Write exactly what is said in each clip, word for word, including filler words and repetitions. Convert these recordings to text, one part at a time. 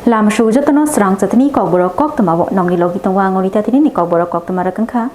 Lama sugu jotono srang chatini kokborok koktwmao nongni logi tongo ang Onita tinini kokborok koktwma rwkangkha.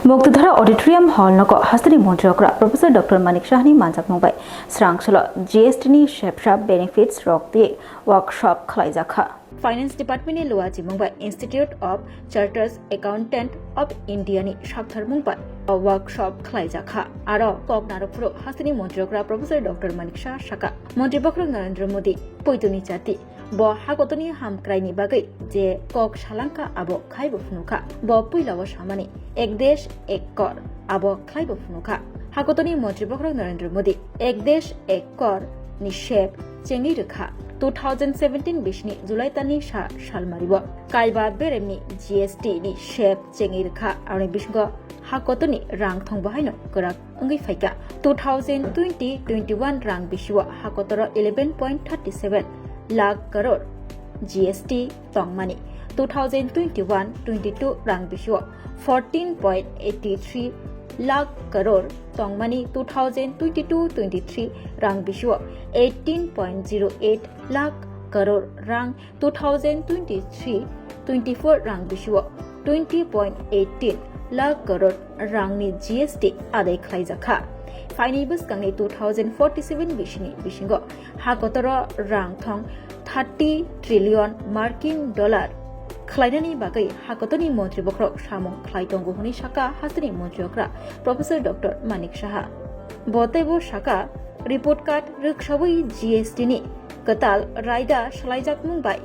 Muktudhara Auditorium Hall nogo hasteni montri okra Professor Doctor Manik Sahani manjakmung bai srang solo G S T ni sepsa benefits rok twi workshop khlaijakha. Finance Department ni luachimung bai Institute of Chartered Accountant of India ni saktharmung bai workshop khlaijakha. Aro kok narwkphuru hasteni montri okra Professor Doctor Manik Saha saka, Montri bokhorok Narendra Modi poitoni chati. Bo hakotorni hamkraini bagwi je kok salangkha abo khaibo phunukha. Bo puilao samani ek desh ek kor abo khaibo phunukha. Hakotorni Montri bokhorok Narendra Modi ek desh ek kor ni sep chengwi rwkha. Two thousand seventeen bisini July talni sa salmario kaiba beremni G S T ni sep chengwi rwkha. Aroni bisingo hakotorni rang thong bahaino kwrak wngwi phaikha. Two thousand twenty twenty-one rang bisio hakotoro eleven point thirty seven lakh crore G S T tongmani. Two thousand twenty-one twenty-two rang bisio fourteen point eighty three lakh crore tongmani. Two thousand twenty-two twenty-three rang bisio eighteen point zero eight lakh crore rang, two thousand twenty-three twenty-four rang bisio twenty point eighteen lakh crore rangni G S T adai khlaijakha. Phaini bwskangni two thousand forty-seven bisini bisingo hakotoro rang thong thirty trillion Markin dollar khlainani bagwi hakotorni montri bokhorok samung khlai tongo hwnwi saka hasteni montri okra Professor Doctor Manik Saha. Bo teibo saka, report card rwksawi G S T ni kwtal raida salaijakmung bai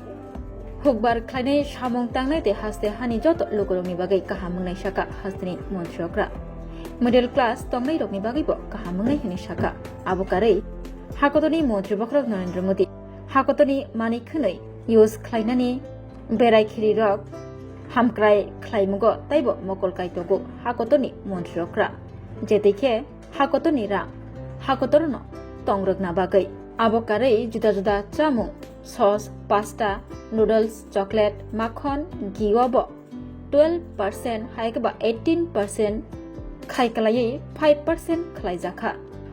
hukbar khlainai samung tangnai tei haste hani joto lukurokni bagwi kaham wngnai saka hasteni montri okra. Middle class tongnairokni bagwibo kaham wngnai hwnwi saka. Abo karwi hakotorni montri bokhorok Narendra Modi hakotorni manwi khwnwi use khlainani berai khirirok hamkrai khlaimungo teibo mokol kai tongo hakotorni montri okra. Jetei khe hakotorni rang hakotorono tongrwkna bagwi. Abo karwi juda juda chamung, sauce, pasta, noodles, chocolate, makhon, ghee o bo twelve percent hai khe ba eighteen percent khai kwlaiwi five percent khlaijakha.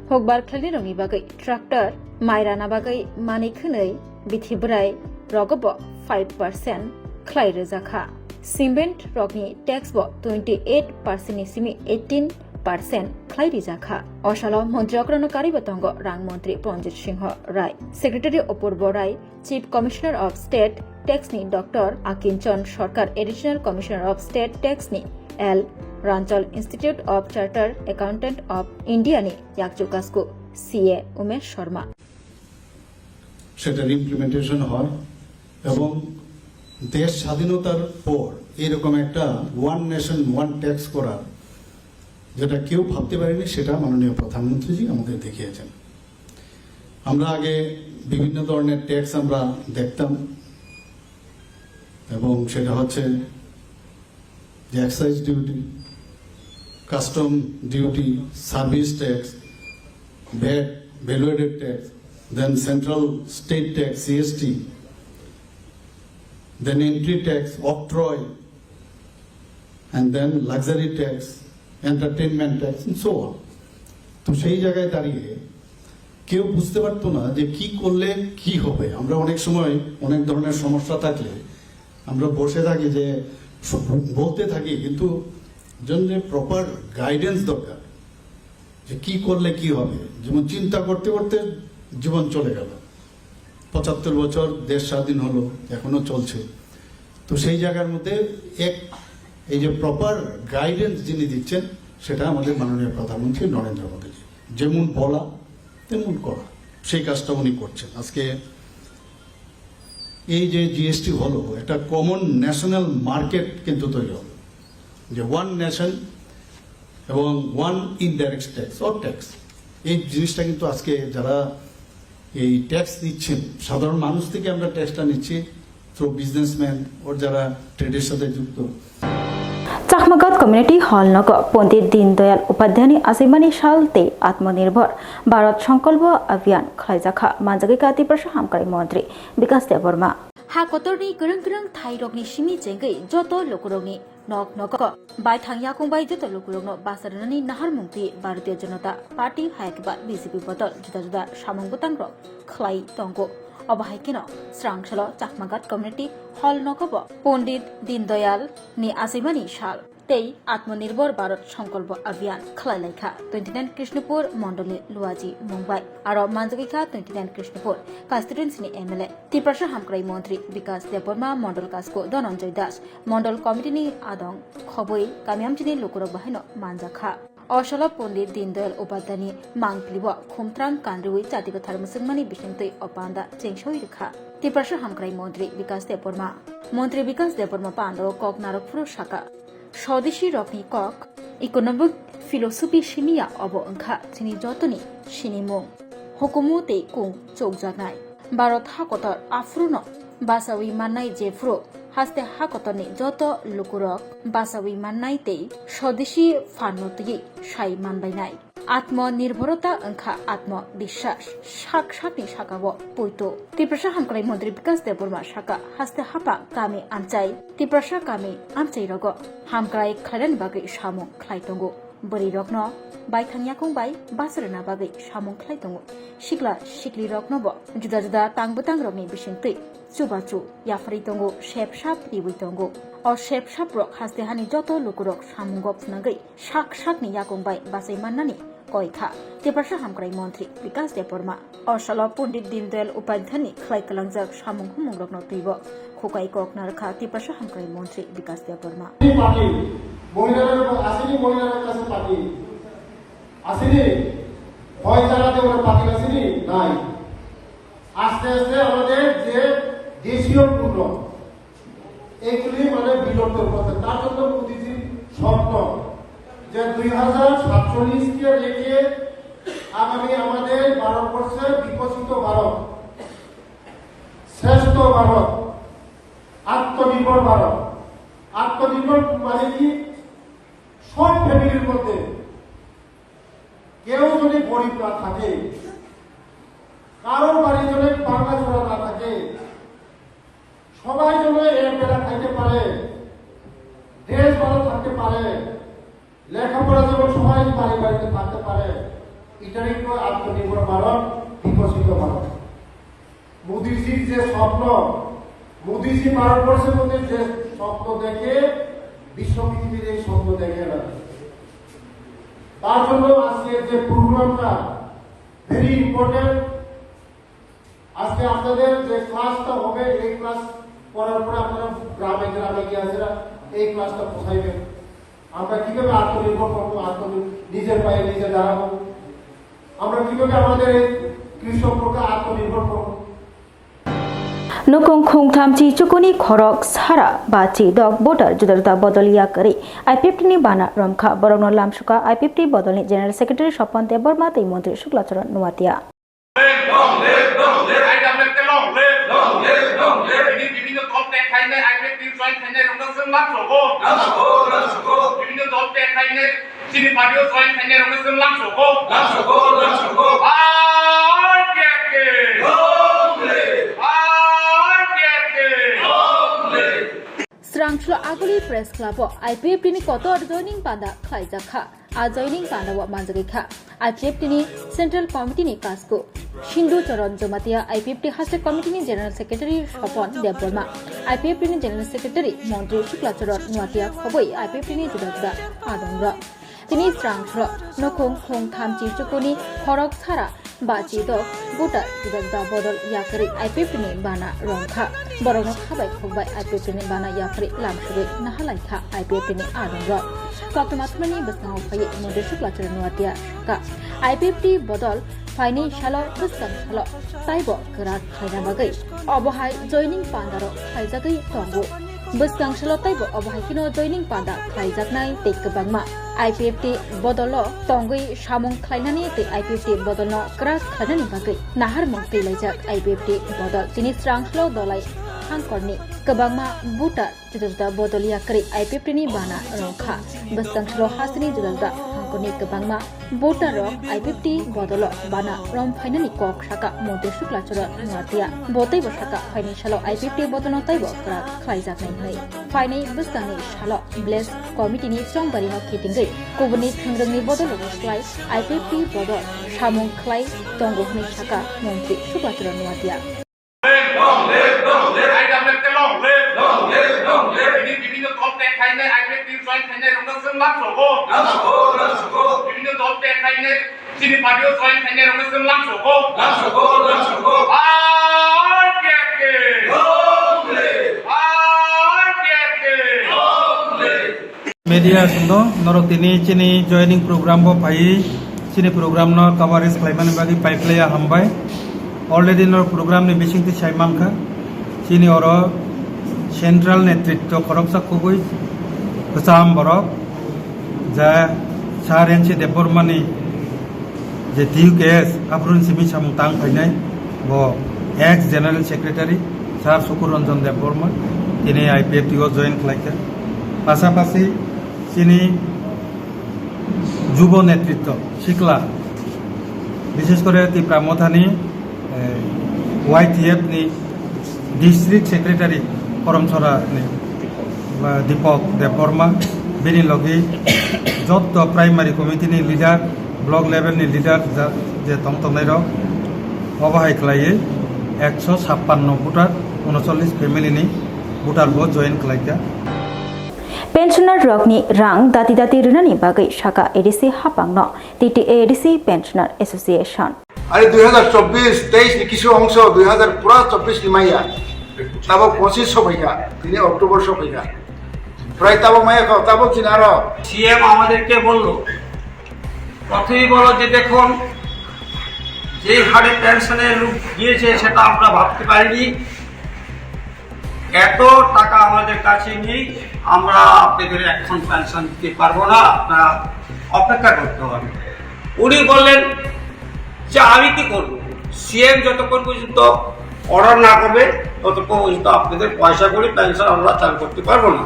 Hukbar khlainairokni bagwi tractor, mai rana bagwi manwi khwnwi bithi bwrai rogo bo five percent khlai rwjakha. Cement rokni tax bo twenty eight percent ni simi eighteen percent khlai rijakha. O salo montri okrano karwibo tongo rang montri Panjit Singho Rai, Secretary Apurbo Rai, Chief Commissioner of State Tax ni Doctor Akinchon Sarkar, Additional Commissioner of State Tax ni L Ranchal, Institute of Chartered Accountant of India ni yakchu kasku C A Umesh Sharma. সেটার ইমপ্লিমেন্টেশন হয় এবং দেশ স্বাধীনতার পর এরকম একটা one nation one tax করার যেটা কেউ ভাবতে পারেনি, সেটা মাননীয় প্রধানমন্ত্রীজি আমাদের দেখিয়েছেন। আমরা আগে বিভিন্ন ধরনের ট্যাক্স আমরা দেখতাম এবং সেটা হচ্ছে the excise duty, custom duty, service tax, vat, value added tax, then central state tax, C S T, then entry tax, octroi, and then luxury tax, entertainment tax, and so on. তো সেই জায়গায় দাঁড়িয়ে কেউ বুঝতে পারতো না যে কি করলে কি হবে। আমরা অনেক সময় অনেক ধরনের সমস্যা থাকলে আমরা বসে থাকি যে বলতে থাকি, কিন্তু জন্য যে প্রপার গাইডেন্স দরকার যে কি করলে কি হবে। যেমন চিন্তা করতে করতে জীবন চলে গেল। পঁচাত্তর বছর দেশ স্বাধীন হলো, এখনো চলছে। তো সেই জায়গার মধ্যে এক এই যে প্রপার গাইডেন্স যিনি দিচ্ছেন, সেটা আমাদের মাননীয় প্রধানমন্ত্রী নরেন্দ্র মোদীজি। যেমন বলা তেমন করা, সেই কাজটা উনি করছেন। আজকে এই যে জিএসটি হলো, একটা কমন ন্যাশনাল মার্কেট কিন্তু তৈরি হলো, যে ওয়ান নেশন এবং one indirect tax or tax. এই জিনিসটা কিন্তু আজকে যারা এই ট্যাক্স নিচ্ছেন, সাধারণ মানুষ থেকে আমরা ট্যাক্সটা নিচ্ছি, থ্রু বিজনেসম্যান ওর যারা ট্রেডের সাথে যুক্ত। Chakmagat Community Hall nogo Pondit Deen Dayal Upadhyayani achaimani sal tei Atmanirbhar Bharat Sankalpa Abhiyan khlaijakha, manjagwi ka Tiprasa Hamkrai Montri Bikas Debbarma. Ha kotorni kwrwng kwrwng thairokni simi chengwi joto lukurokni nok nogo baithang yakung bai joto lukurokno basa rwnani naharmung twi Bharatiya Janata Party hai khe ba B J P bodol juda juda samung bwtangrok khlai tongo. Obo hai kheno srang salo Chakmaghat Community Hall nogo bo Pondit Dindayal ni achaimani sal tei Atmanirbhar Bharat Sankalpa Abhiyan khlai lai kha twenty nine Krishnapur Mondolni Luaji mung bai. Aro manjagwi kha twenty nine Krishnapur constituency ni M L A, Tiprasa Hamkrai Montri Bikas Debbarma, Mondol Kasku Dhananjay Das, Mondol Committee ni adong khobwi kami amchini lukurok bahaino manjak kha. O salo Pondit Dindayal Upadhyayni mangpili o khumtrang kanriwi chati kwthar mwswkmani bisingtwi o panda chengsawi rwkha Tiprasa Hamkrai Montri Bikas Debbarma. Montri Bikas Debbarma panda o kok narwk phuru saka, Swadeshi rokni kok, economic philosophy simi ya, obo wngkha chini jotoni sinimung, hukumu tei kung chukjaknai. Bharat hakotor aphuru no bachawi mannai, jephuru haste hakotorni joto lukurok bachawi mannai tei Swadeshi phanno twiwi sai manbainai. Atmanirbharota wngkha atmabiswas, sak sakni sakao poito. Tiprasa Hamkrai Montri Bikas Debbarma saka, haste haphang kami amchai, Tiprasa kami amchairogo hamkrai khlainani bagwi samung khlai tongo. Bwrwirokno baithang yakung bai bacharwna bagwi samung khlai tongo. Sikla sikliroknobo juda juda tang bwtangrokni bisingtwi chubachu yapharwi tongo, sepsap riwi tongo. O sepsaprok haste hani joto lukurok samungo phunugwi sak sakni yakung bai bachai mannani koi kha Tiprasa Hamkrai Montri Bikas Debbarma. O salo Pondit Dindayal Upadhyayni khlai kwlangjak samung humungrokno twibo khukai kok narwkha Tiprasa Hamkrai Montri Bikas Debbarma. Party, মহিলারা, আসেনি মহিলারা কাছে পার্টি? আসেনি? ভয় তাড়াতে ওরা পার্টি আসেনি? নাই। আস্তে আস্তে আমাদের যে দেশীয় পণ্য, এগুলি মানে বিলুপ্ত হচ্ছে। তার জন্য মোদিজির স্বপ্ন যে দুই হাজার সাতচল্লিশকে রেখে আগামী আমাদের ভারতবর্ষের বিকশিত ভারত, শ্রেষ্ঠ ভারত, আত্মনির্ভর ভারত। আত্মনির্ভর মানে কি? সব ফ্যামিলির মধ্যে কেউ যদি গরিব না থাকে, কারো বাড়ি যদি ভাঙাচোরা না থাকে, সবাই যেন এক বেলা খাইতে পারে, ড্রেস ভালো থাকতে পারে, লেখাপড়া যেমন সবাই বাড়ি বাড়িতে থাকতে পারে, এটাই তো আত্মনির্ভর ভারত, বিকশিত ভারত। মোদিজির যে স্বপ্ন, মোদিজি ভারতবর্ষের মধ্যে যে স্বপ্ন দেখে, বিশ্ব পৃথিবীর এই স্বপ্ন দেখে না। তার জন্য আজকে যে প্রোগ্রামটা ভেরি ইম্পর্টেন্ট। আজকে আপনাদের যে ক্লাসটা হবে, এই ক্লাস করার পরে আপনারা গ্রামে গ্রামে গিয়ে আছে না, এই ক্লাসটা পৌঁছাইবেন। আমরা কিভাবে আত্মনির্ভর করবো, আত্মনির্ভর, নিজের পায়ে নিজে দাঁড়াবো, আমরা কিভাবে আমাদের এই কৃষককে আত্মনির্ভর করবো। Nukung khungtham chi chukuni khorok sara ba chi dok voter juda juda bodol ya kwrwi I P F T ni bana romkha, borokno lamsuka I P F T bodolni General Secretary Sopon Debbarma tei Montri Shukla Charan Nuatia. Long live, long live, long live. I W F T long live, long live, long live. Bini bibhinno dol tei khainai I P F T join khainai rokno chwng lamsogo. Lamsogo, lamsogo. Bibhinno dol tei khainai chini party o join khainai rokno chwng lamsogo. Lamsogo, lamsogo. I P F T. Long live. I P F T. Long live. Srangchlo Aguli Press Club o I P F T ni kotor joining panda khlaijak kha. A joining panda o manjagwi kha I P F T ni Central Committee ni kasku Sindhu Charan Jamatia, I P F T Hastek Committee ni General Secretary Sopon Debbarma, I P F T ni General Secretary Montri Shukla Charan Nuatia khobwi I P F T ni juda juda adongrok. Tini srangchlo nukhung khungtham chi chukuni khorok sara ba chi dok voter juda juda bodol ya kwrwi I P F T ni bana romkha. Borokno khabai khukbai I P F T ni bana yapharwi lamsugwi nahalai kha I P F T ni adongrok. Koktwma thumnaini bwskango phaiwi Montri Shukla Charan Nuatia sakha, I P F T bodol phaini salo bwskang salo taibo kwrak khlaina bagwi obo hai joining pandarok khlaijagwi tongo. Bwskang salo taibo obo hai kheno joining panda khlaijaknai tei kwbangma I P F T bodolo tongwi samung khlainani tei I P F T bodolno kwrak khlainani bagwi naharmung twilaijak I P F T bodol. Tini srangchlo Dolai hangkorni kwbangma voter juda juda bodol ya kwrwi I P F T ni bana romkha. Bwskang salo hasteni juda juda hangkorni kwbangma voter rok I P F T bodolo bana rom phainani kok saka Montri Shukla Charan Nuatia. Bo teibo saka phaini salo I P F T bodolno teibo kwrak khlaijaknai hwnwi. Phaini bwskangni salo Village Committee ni chongbarino kitingwi kubuni thwngrwngni bodol rwgwi slai I P F T bodol samung khlai tongo hwnwi saka Montri Shukla Charan Nuatia. Khainai, I P F T join khainai rokno chwng lamsogo. Lamsogo, lamsogo. Bibhinno dol te khainai, chini party o join khainai rokno chwng lamsogo. Lamsogo, lamsogo. I P F T. Long live. I P F T. Long live. Media sungdo, norok tini chini joining program bo phaiwi chini program no coverage khlaimani bagwi paiplaya hambai. Already norok program ni bisingtwi sai mankha, chini oro central netritwo khoroksa kubui kwcham borok, ja Sir N C Debbarma ni je T U K S, aphuru ni simi samung tang phainai, bo ex General Secretary Sir Sukur Ranjan Debbarma, tini I P F T o join khlaikha. Pasapasi chini jubo netritwo, sikla, bishesh kore Tipra Mothani, eh, Y T F ni District Secretary Koromchora ni, ba, Deepak Debbarma, bini logi joto primary committee ni leader, block level ni leader ja-, je tong tongnai rok, obo hai khlaiwi ekso sappanno voter, unochollis family ni voter bo join khlaikha. Pensioner rokni rang dati dati rwnani bagwi saka A D C hapangno T T A D C Pensioner Association. আরে দুই হাজার চব্বিশ তেইশ নি কিছু অংশ দুই হাজার পুরা চব্বিশ নি মাইয়া, তাবো পঁচিশ সফাইয়া, তিনি অক্টোবর সফাইয়া, প্রায় তাবো মাইয়া খাও, তাবো চিন আরো। সিএম আমাদেরকে বলল, প্রথমেই বলো যে দেখুন, যে হারে পেনশনের লোক গিয়েছে সেটা আমরা ভাবতে পারিনি। এত টাকা আমাদের কাছে নেই, আমরা আপনাদের এখন পেনশন দিতে পারবো না, আপনারা অপেক্ষা করতে হবে। উনি বললেন যে আমি কি করব, সিএম যতক্ষণ পর্যন্ত অর্ডার না করবে ততক্ষণ পর্যন্ত আপনাদের পয়সা করে পেনশন আমরা চালু করতে পারবো না।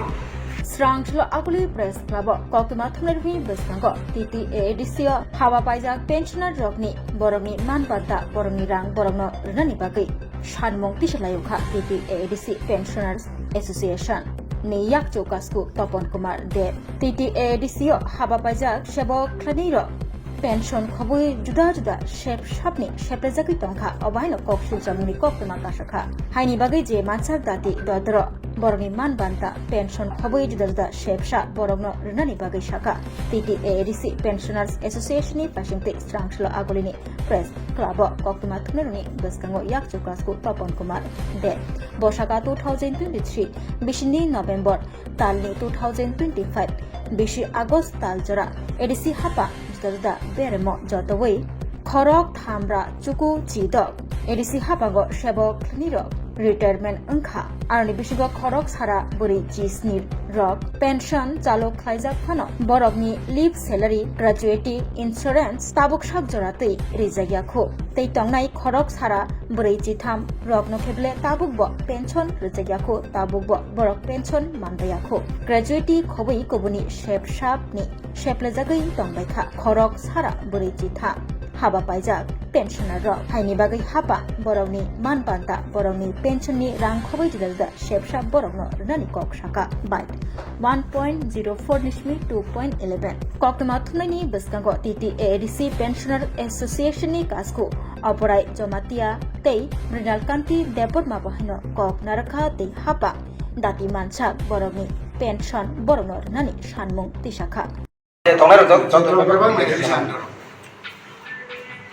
Srangchlo akuli press club o koktwma thumnairokni bwskango T T A D C o haba paijak pensioner rokni borokni man banta borokni rang borokno rwnani bagwi sanmung tisalaiwkha T T A D C Pensioners Association ni yakchu kasku Topon Kumar Deb. T T A D C o haba paijak sebok khlainai rok pension khobwi juda juda sep sapni seplejagwi tongkha, obo haino kok silchamungni koktwma kasakha. Haini bagwi je mansak dati dodoro borokni man banta pension khobwi juda juda sepsa borokno rwnani bagwi saka T T A D C Pensioners Association ni paisingtwi Srangchlo akulini press club o koktwma thumnairokni bwskango yakchu kasku Topon Kumar Deb. Bo saka two thousand twenty-three bisini November talni two thousand twenty-five bisi August tal jora A D C hapa juda juda beremo jotoi khorok thamra chuku chidok A D C hapango sebok khlainai rok retirement wngkha. Aroni bisingo khorok sara bwrwi chisni rok pension chalo khlaijak phano borokni leave salary, gratuity, insurance tabuk sak jora twi rijak ya khu. Tei tongnai khorok sara bwrwi chitham rokno kheble tabuk bo pension rijak ya khu, tabuk bo borok pension manbai ya khu. Gratuity khobwi kubuni sep sapni seplejagwi tongbai kha khorok sara bwrwi chitham haba paijak pensioner rok. Haini bagwi hapa borokni man banta borokni pension ni rang khobwi juda juda sepsa borokno rwnani kok saka bai one point zero four ni simi two point eleven. Koktwma thumnaini bwskango T T A D C Pensioner Association ni kasku Oporai Jomatia tei Mrinal Kanti Debbarma bo haino kok narwkha tei hapa dati mansak borokni pension borokno rwnani sanmung tisakha. Tongnai rok jot-, jot-, norok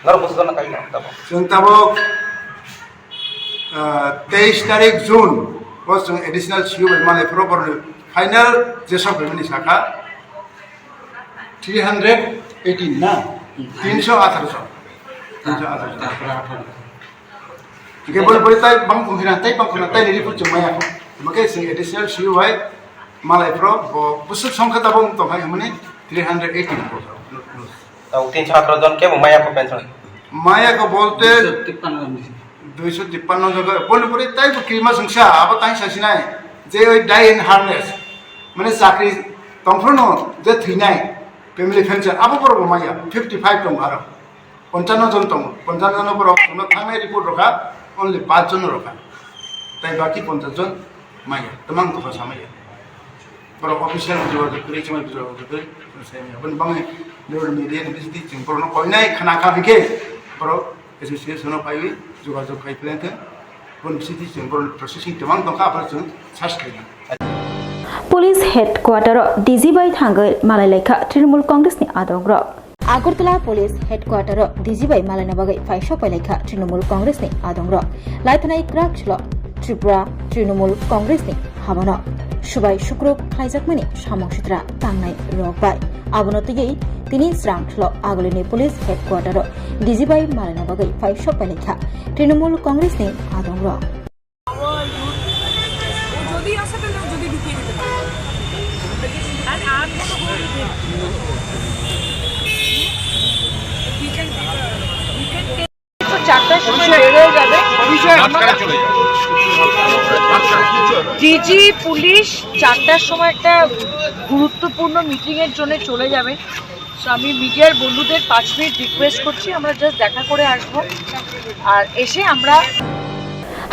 bwswk jona kai tabo. Chwng tabuk, ah, teis tarik June o chwng additional C U bai malai phuru borokni final jesok phaimani sakha three hundred eighteen na? Tinsho atharo jon. Tinsho atharo jon. Hingke boni boni tai bang khuna, tai bang khuna, tai ni report chwng maya kho. Hingke chwng additional C U bai malai phuru bo bwswk songkha tabuk tong hai hwnmani three hundred eighteen. Tau tin satra jon kebo maya ko pension. Maya ko bolte duiso tippanno jon. Duiso tippanno jon ko. Boni boni tai bo kirima sungsa, abo tai sa sinai. Je oi die in harness. Mane chakri tongphuru no je thwinai, family pension, abo borok bo maya, fifty five tong aro. Ponchanno jon tongo. Ponchanno jon borok no thangnai report rokha, only pach jon rokha. Tai baki ponchas jon maya. Tamang tokha samaya. Borok official jogajog kwrwi, chwng jogajog kwrwi, chwng sai maya. Boni bangwi media ni bisingtwi chwng borokno koinai khna kha hwnkhe borok association o phaiwi jogajog khai phleng khe. Boni bisingtwi chwng borokni processing tongmang tongkha, aphano chwng search khaina. Police headquarter-o D G bai thangwi malai laikha Trinamool Congress-ni adongrok. Agartala Police Headquarter-o D G bai malaina bagwi phaisok pai laikha Trinamool Congress-ni adongrok. Laithanai kwrak salo Tripura Trinamool Congress-ni habano subai sukruk khlaijakmani samung sitra tangnai rok bai. Abono twiwi tini srang salo Agartala-ni Police Headquarter-o D G bai malaina bagwi phaisok pai laikha Trinamool Congress-ni adongrok. ও যদি আসে, তাহলে ও যদি ঢুকিয়ে দিতে পারে। আর, আর কোনো গোল নেই। We can take, we can take তো চারটার সময় বের হয়ে যাবে। ডিজি পুলিশ চারটার সময় একটা গুরুত্বপূর্ণ মিটিং এর জন্য চলে যাবে। তো আমি মিডিয়ার বন্ধুদের পাঁচ মিনিট রিকোয়েস্ট করছি, আমরা জাস্ট দেখা করে আসবো। আর এসে আমরা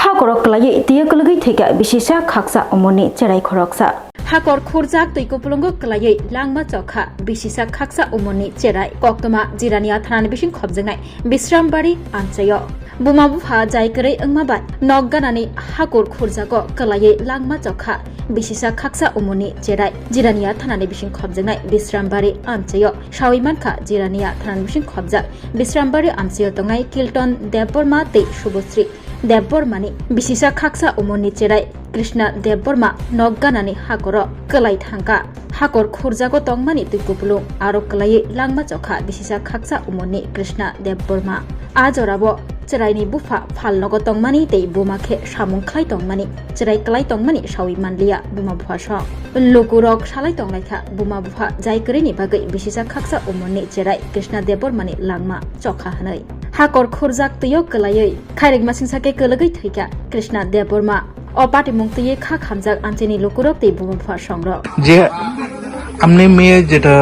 Hakorok kwlaiwi twiwi kwlwgwi thwikha bisisa khaksa umorni cherai khoroksa. Hakor khurjak twi kupulungo kwlaiwi langma chokha bisisa khaksa umorni cherai koktwma Jirania thanani bising khopjaknai Bisrambari amchaio. Buma bupha jai kwrwi wngma bai nok ganani hakur khurjago kwlaiwi langma chokha bisisa khaksa umorni cherai Jirania thanani bising khopjaknai Bisrambari amchaio sawi mankha Jirania thanani bising khopjak Bisrambari amchaio tongnai Kilton Debbarma tei Subosri Debbarmani bisisa khaksa umorni cherai Krishna Debbarma nok ganani hakoro kwlai thangkha. Hakor khurjago tongmani twi kupulung aro kwlaiwi langma chokha bisisa khaksa umorni Krishna Debbarma. A jorabo chwraini bupha phalnogo tongmani tei buma khe samung khlai tongmani, chwrai kwlai tongmani sawi manliya buma bupha song. Lukurok salai tonglaikha buma bupha jai kwrwini bagwi bisisa khaksa umorni cherai Krishna Debbarmani langma chokha hwnwi. Hakor khurjak twio kwlaiwi khairikma singsa khe kwlwgwi thwikha Krishna Debbarma. O patimung twiwi kha khamjak amchaini lukurok tei buma bupha songrok. যে আপনি মেয়ে যেটা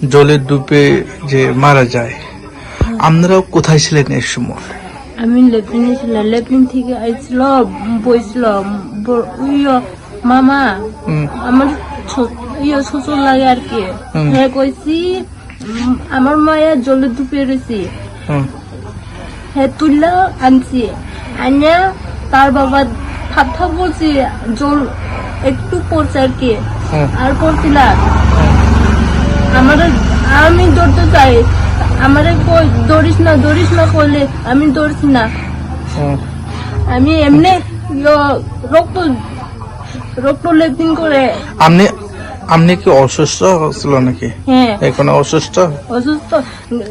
জলে ডুবে যে মারা যায়, আপনারা কোথায় ছিলেন এই সময়? আমি লেট্রিনে ছিলাম, লেট্রিন থেকে আইছিল, বইছিল, ব-, ইয়ো, মামা, হুম। আমার ছ-, ইয়ো, শ্বশুর লাগে আর কি। হুম। হ্যাঁ, কইছি, উম, আমার মায়া জলে ডুবে রয়েছে। হুম। হ্যাঁ, তুললা আনছি। আনিয়া তার বাবা থাপ থাপ বলছি, জল একটু পড়ছে আর কি। হুম। আর পড়ছি না। হুম। আমারে, আমি দৌড়তে চাই। আমারে কই, "দৌড়িস না, দৌড়িস না" করলে আমি দৌড়ছি না। হুম। আমি এমনি ইয়ো, রক্ত, রক্ত লেট্রিন করে। আপনি, আপনি কি অসুস্থ ছিল নাকি? হ্যাঁ। এখন অসুস্থ? অসুস্থ।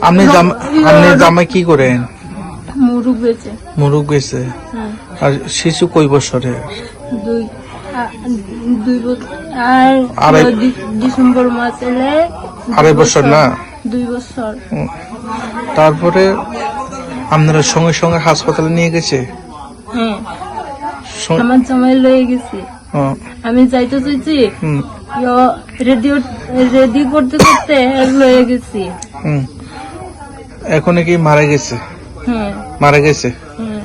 আপনি জাম-, রক-, ইয়ে, আপনি রক-, জামাই কি করেন? মুরগ বেচে। মুরগ বেচে? হ্যাঁ। আর শিশু কয় বছরের? দুই, আ, দুই বছর। আর আড়াই ডি-, ডিসেম্বর মাস এলে দুই আড়াই বছর বছর। না? দুই বছর। হুম। তারপরে আপনারা সঙ্গে সঙ্গে হাসপাতালে নিয়ে গেছে? হ্যাঁ। সং- আমার জামাই লয়ে গেছে। হুম। আমি যাইতে চাইছি, হুম। ইয়ো, রেডি, রেডি করতে করতে লয়ে গেছি। হুম। এখন কি মারা গেছে? হ্যাঁ। মারা গেছে? হ্যাঁ।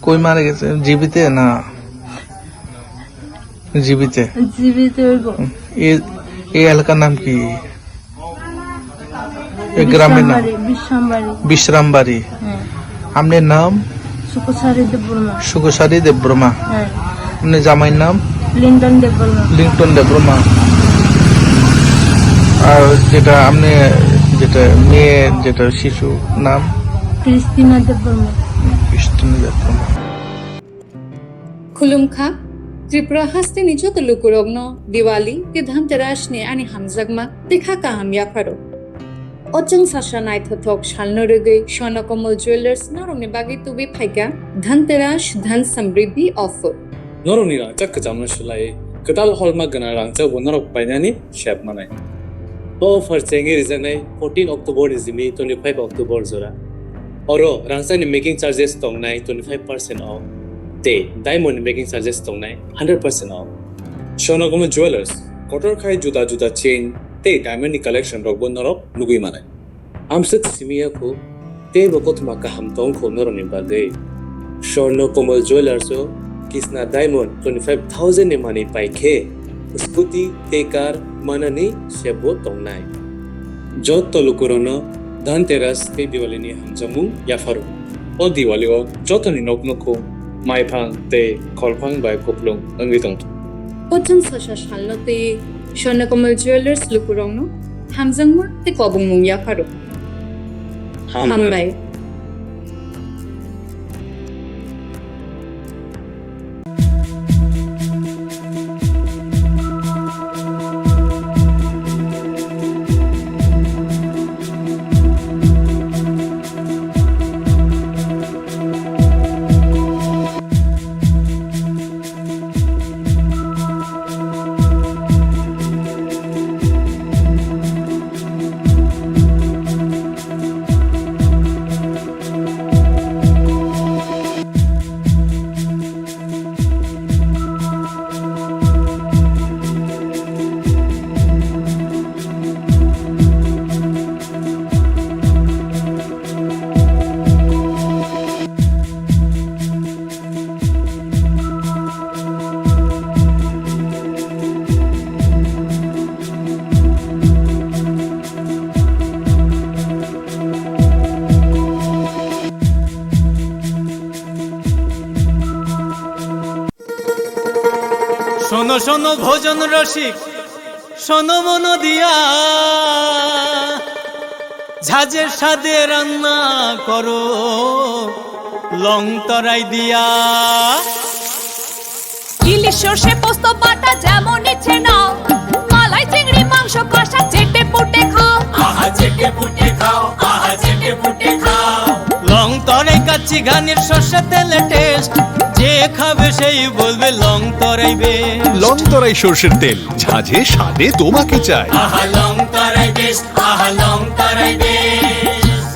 কই মারা গেছে? জীবিতে না? জীবিতে? জীবিত হইব। হুম। এ, এই এলাকার নাম কি? এই গ্রামের নাম? বিশ্রামবাড়ি, বিশ্রামবাড়ি। বিশ্রামবাড়ি। হ্যাঁ। আপনার নাম? সুখসারি দেববর্মা। সুখসারি দেববর্মা। হ্যাঁ। আপনার জামাইর নাম? লিন্টন দেববর্মা। লিন্টন দেববর্মা। আর যেটা আপনি, যেটা মেয়ে, যেটা শিশু নাম? ক্রিস্টিনা দেববর্মা। হুম, ক্রিস্টিনা Debbarma. Khulumkha, Tripura hasteni joto lukurokno Diwali tei Dhanteras ni ani hamjakma tei kha kaham yapharo. O chwng sasa naithothok salno rwgwi Swarna Kamal Jewellers norokni bagwi tubui phaikha Dhanteras Dhan Samriddhi offer. Norokni rangchak kwchamno swlaiwi kwtal holma gwnang rangchakbo norok painani sep manai. O offer chengwi rijaknai fourteen October ni simi twenty-five October jora. Oro rangchakni making charges tongnai twenty-five percent off, tei diamond ni making charges tongnai hundred percent off. Swarna Kamal Jewellers, kotor khai juda juda chain tei diamond ni collection rokbo norok nugwi manai. Amswk simi ya kho, teibo kothoma kaham tong kho norokni bagwi. Swarna Kamal Jewellers o Kisna Diamond twenty-five thousand ni manwi pai khe, scooty tei car manani sebo tongnai. Joto lukurokno Dhanteras tei Diwali ni hamjakmung yapharo. O Diwali o jotoni nok nukhu maiphang tei kholphang bai kupulung wngwi tongthu. Kochun sasa salno tei Swarnakomal Jewelers lukurokno hamjakma tei kobongmung yapharo. Hambai. Hambai. শোনো শোনো ভোজন রসিক, শোনো মন দিয়া, ঝাঁঝের স্বাদে রান্না করো লং তরাই দিয়া। ইলিশ সর্ষে পোস্ত বাটা যেমন ইচ্ছে নাও, মালাই চিংড়ি মাংস কষা চেটে পুটে খাও। আহা চেটে পুটে খাও, আহা চেটে পুটে খাও। লং তরাই কাচ্চি ঘানির সর্ষে তেলে টেস্ট, যে খাবে সেই বলবে লং তরাই বেস্ট। লং তরাই সর্ষের তেল, ঝাঁঝে স্বাদে তোমাকে চাই। আহা লং তরাই বেস্ট, আহা লং তরাই বেস্ট।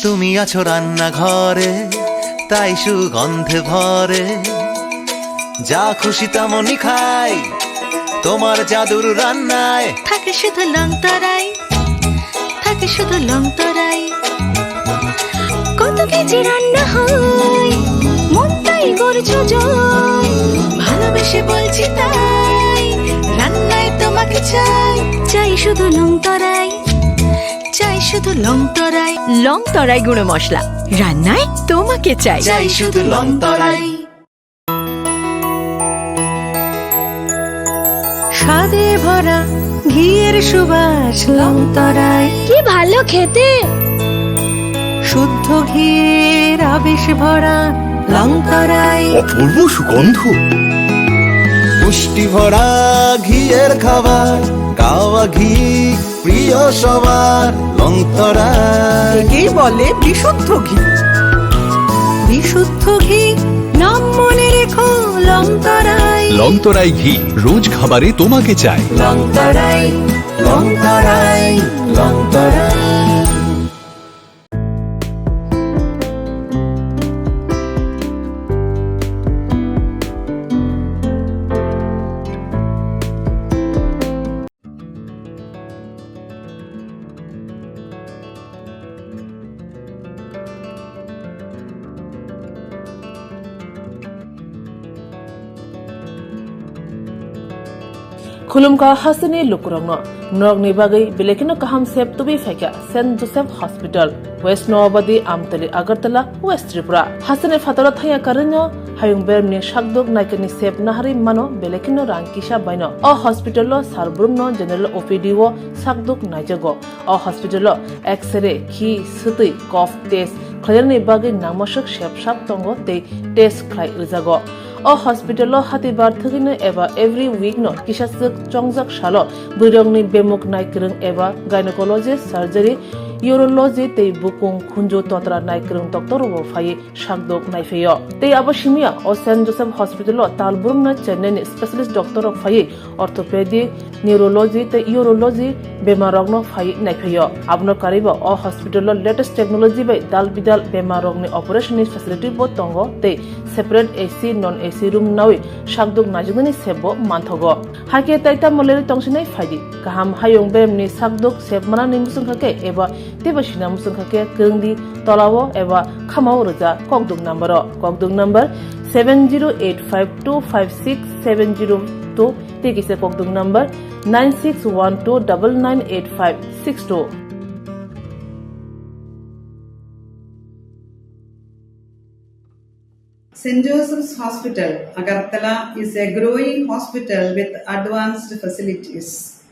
তুমি আছো রান্নাঘরে, তাই সুগন্ধে ভরে। যা খুশি তেমনই খাই, তোমার জাদুর রান্নায়। থাকে শুধু লং তরাই, থাকে শুধু লং তরাই। কত কেজি রান্না হয়, মনটাই করছো জয়। ভালোবেসে বলছি তাই, রান্নায় তোমাকে চাই। চাই শুধু লং তরাই, চাই শুধু লং তরাই। লং তরাই গুঁড়ো মশলা, রান্নায় তোমাকে চাই। চাই শুধু লং তরাই। স্বাদে ভরা ঘিয়ের সুবাস লং তরাই। কি ভালো খেতে! শুদ্ধ ঘিয়ের আবেশ ভরা লং তরাই। অপূর্ব সুগন্ধ। পুষ্টি ভরা ঘিয়ের খাবার, গাওয়া ঘি প্রিয় সবার লং তরাই। একেই বলে বিশুদ্ধ ঘি। বিশুদ্ধ ঘি, নাম মনে রেখো লং তরাই। লং তরাই ঘি, রোজ খাবারে তোমাকে চাই। লং তরাই, লং তরাই, লং তরাই। Khulumkha hasteni lukurokno, norokni bagwi belai kheno kaham sep tubui phaikha Saint Joseph Hospital, West Noabadi, Amtali, Agartala, West Tripura. Hasteni phataro thangya karwino hayung beremni sakduk naikani sep naharwi mano belai kheno rang kisa baino. O hospital o sal brumno general O P D o sakduk naijago. O hospital o X-ray, khi, swtwi, cough test khlainani bagwi nangmaswk sepsak tongo tei test khlai rwjago. O hospital o hatibar thwgwino eba every week no kisaswk chongjak salo bwrwirokni bemuk naikwrwng eba gynecologist, surgery, urology tei bukung khunju totra naikwrwng doctor rokbo phaiwi sakdok naiphaio. Tei abo simiya o Saint Joseph Hospital o tal brumno Chennai ni specialist doctor rok phaiwi orthopedic, neurology tei urology bemar rokno phaiwi naiphaio. Abono karwibo o hospital o latest technology bai dal bidal bemar rokni operation ni facility bo tongo tei separate A C, non A C room nawi sakdok naijaknani sep bo manthogo. Hakhe tai tamo lerwi tongsinai phaidi. Kaham hayung beremni sakdok sep manani muchungkha khe eba teibo sina muchungkha khe kwrwngdi tolao eba khamao rwja kokduk number o. Kokduk number seven zero eight five two five six seven zero two tei kisa kokduk number nine six one two double nine eight five six two. Saint Joseph's Hospital, Agartala is a growing hospital with advanced facilities.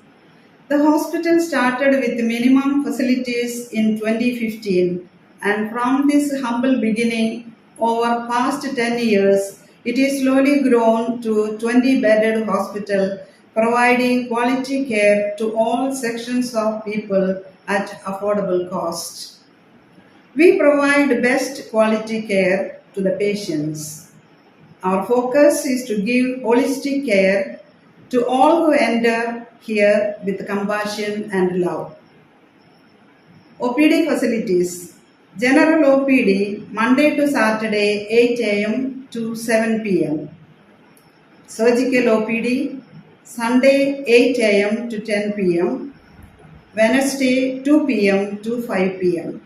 The hospital started with minimum facilities in twenty fifteen, and from this humble beginning, over past ten years, it is slowly grown to twenty bedded hospital, providing quality care to all sections of people at affordable cost. We provide best quality care to the patients. Our focus is to give holistic care to all who enter here with compassion and love. O P D facilities. General O P D, Monday to Saturday, eight a m to seven p m. Surgical O P D, Sunday, eight a m to ten p m, Wednesday, two p m to five p m.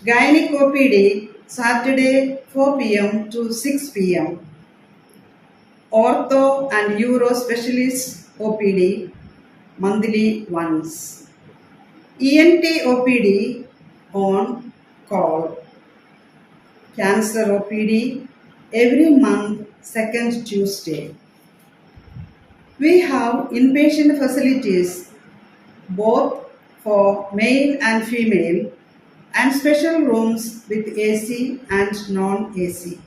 Gynec O P D, Saturday, four p m to six p m. Ortho and Uro Specialist O P D, monthly once. E N T O P D on call. Cancer O P D every month, second Tuesday. We have inpatient facilities both for male and female, and special rooms with A C and non-A C.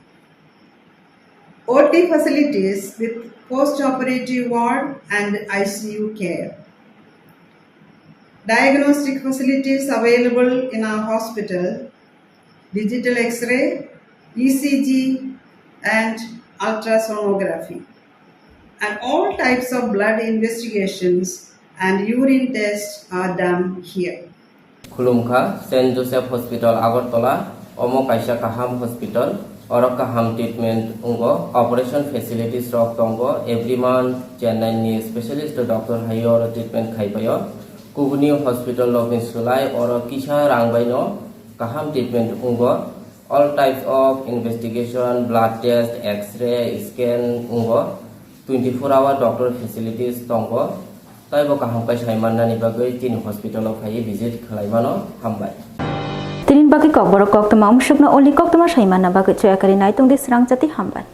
O T facilities with post-operative ward and I C U care. Diagnostic facilities available in our hospital: digital X-ray, E C G, and ultrasonography. And all types of blood investigations and urine tests are done here. Khulumkha, Saint Joseph Hospital, Agartala. Omo kaisa kaham hospital. Oro kaham treatment wngo. Operation facilities rok tongo. Every month Chennai ni specialist doctor hai oro treatment khai paio. Kubuni hospital rok ni sulai oro kisa rang bai no kaham treatment wngo. All types of investigation, blood test, X-ray, scan wngo. Twenty four hour doctor facilities tongo. Taibo kaham khe sai mannani bagwi chini hospital o phaiwi visit khlai mano. Hambai. Tinin bagwi kokborok koktwma, umsukno only koktwma sai manna bagwi choyakari naitung di srang jati. Hambai.